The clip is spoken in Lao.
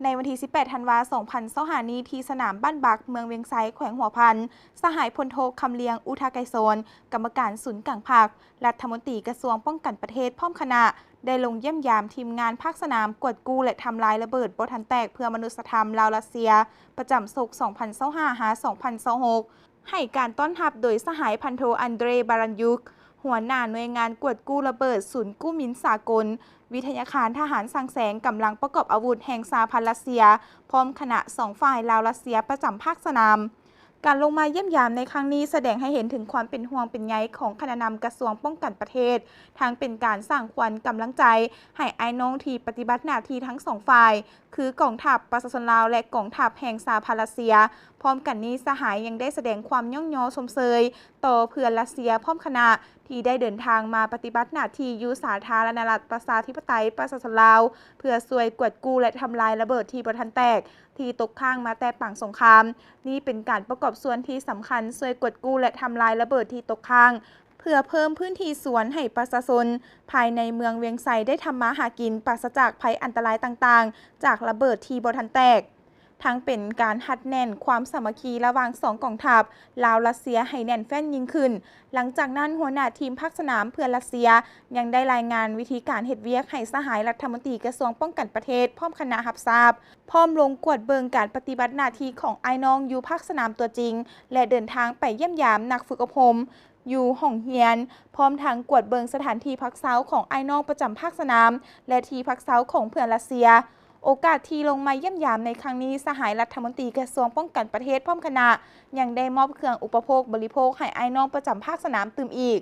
ໃນວັນທີສິບແປດ ທັນວາ ສອງພັນຊາວຫ້ານີ້ ທີ່ສະໜາມບ້ານບັກ ເມືອງວຽງໄຊ ແຂວງຫົວພັນ, ສະຫາຍພົນໂທ ຄຳລຽງ ອຸທະໄກສອນ ກຳມະການສູນກາງພັກ, ລັດຖະມົນຕີກະຊວງປ້ອງກັນປະເທດ ພ້ອມຄະນະ ໄດ້ລົງຢ້ຽມຢາມທີມງານພາກສະໜາມກວດກູ້ ແລະ ທຳລາຍລະເບີດບໍ່ທັນແຕກເພື່ອມະນຸດສະທຳລາວ-ຣັດເຊຍ ປະຈຳສົກ ສອງພັນຊາວຫ້າ ຫາ ສອງພັນຊາວຫົກ ໃຫ້ການຕ້ອນຮັບໂດຍສະຫາຍພັນໂທ ອັນເດຣ ບາຣັນຍຸກ ຫົວໜ້າໜ່ວຍງານກວດກູ້ລະເບີດສູນກູ້ມິນສາກົນ, ວິທະຍາຄານທະຫານສ້າງແສງກຳລັງປະກອບອາວຸດແຫ່ງສະຫະພັນຣັດເຊຍ ພ້ອມຄະນະສອງຝ່າຍລາວ-ຣັດເຊຍປະຈຳພາກສະໜາມ. ການລົງມາຢ້ຽມຢາມໃນຄັ້ງນີ້ສະແດງໃຫ້ເຫັນເຖິງຄວາມເປັນຫ່ວງເປັນໃຍຂອງຄະນະນຳກະຊວງປ້ອງກັນປະເທດ, ທັງເປັນການສ້າງຂວັນກຳລັງໃຈໃຫ້ອ້າຍນ້ອງທີ່ປະຕິບັດໜ້າທີ່ທັງສອງຝ່າຍ, ຄືກອງທັບປະຊາຊົນລາວ ແລະ ກອງທັບແຫ່ງສະຫະພັນຣັດເຊຍ. ພ້ອມກັນນີ້, ສະຫາຍຍັງໄດ້ສະແດງຄວາມຍ້ອງຍໍຊົມເຊີຍຕໍ່ເພື່ອນຣັດເຊຍພ້ອມຄະນະ ທີ່ໄດ້ເດີນທາງມາປະຕິບັດໜ້າທີ່ຢູ່ສາທາລະນະລັດ ປະຊາທິປະໄຕ ປະຊາຊົນລາວ ເພື່ອຊ່ວຍກວດກູ້ ແລະ ທຳລາຍລະເບີດທີ່ບໍ່ທັນແຕກ ທີ່ຕົກຄ້າງມາແຕ່ປາງສົງຄາມ. ນີ້ເປັນການປະກອບສ່ວນທີ່ສຳຄັນ ຊ່ວຍກວດກູ້ ແລະ ທຳລາຍລະເບີດທີ່ຕົກຄ້າງ ເພື່ອເພີ່ມພື້ນທີ່ສວນໃຫ້ປະຊາຊົນພາຍໃນເມືອງວຽງໄຊໄດ້ທຳມາຫາກິນ ປາສະຈາກໄພອັນຕະລາຍຕ່າງໆ ຈາກລະເບີດທີ່ບໍ່ທັນແຕກ. ທັງເປັນການຮັດແໜ້ນຄວາມສາມັກຄີລະຫວ່າງສອງກອງທັບ ລາວ-ຣັດເຊຍ ໃຫ້ແໜ້ນແຟ້ນຍິ່ງຂຶ້ນ. ຫຼັງຈາກນັ້ນ, ຫົວໜ້າທີມພາກສະໜາມເພື່ອນຣັດເຊຍ ຍັງໄດ້ລາຍງານວິທີການເຮັດວຽກໃຫ້ສະຫາຍລັດຖະມົນຕີກະຊວງປ້ອງກັນປະເທດ ພ້ອມຄະນະຮັບຊາບ, ພ້ອມລົງກວດເບິ່ງການປະຕິບັດໜ້າທີ່ຂອງອ້າຍນ້ອງຢູ່ພາກສະໜາມຕົວຈິງ ແລະ ເດີນທາງໄປຢ້ຽມຢາມນັກຝຶກອົບຮົມ ຢູ່ຫ້ອງຮຽນ, ພ້ອມທັງກວດເບິ່ງສະຖານທີ່ພັກເຊົາຂອງອ້າຍນ້ອງປະຈຳພາກສະໜາມ ແລະ ທີ່ພັກເຊົາຂອງເພື່ອນຣັດເຊຍ. ໂອກາດທີ່ລົງມາຢ້ຽມຢາມໃນຄັ້ງນີ້, ສະຫາຍລັດຖະມົນຕີກະຊວງປ້ອງກັນປະເທດພ້ອມຄະນະ ຍັງໄດ້ມອບເຄື່ອງອຸປະໂພກບໍລິໂພກໃຫ້ອ້າຍນ້ອງປະຈຳພາກສະໜາມຕື່ມອີກ.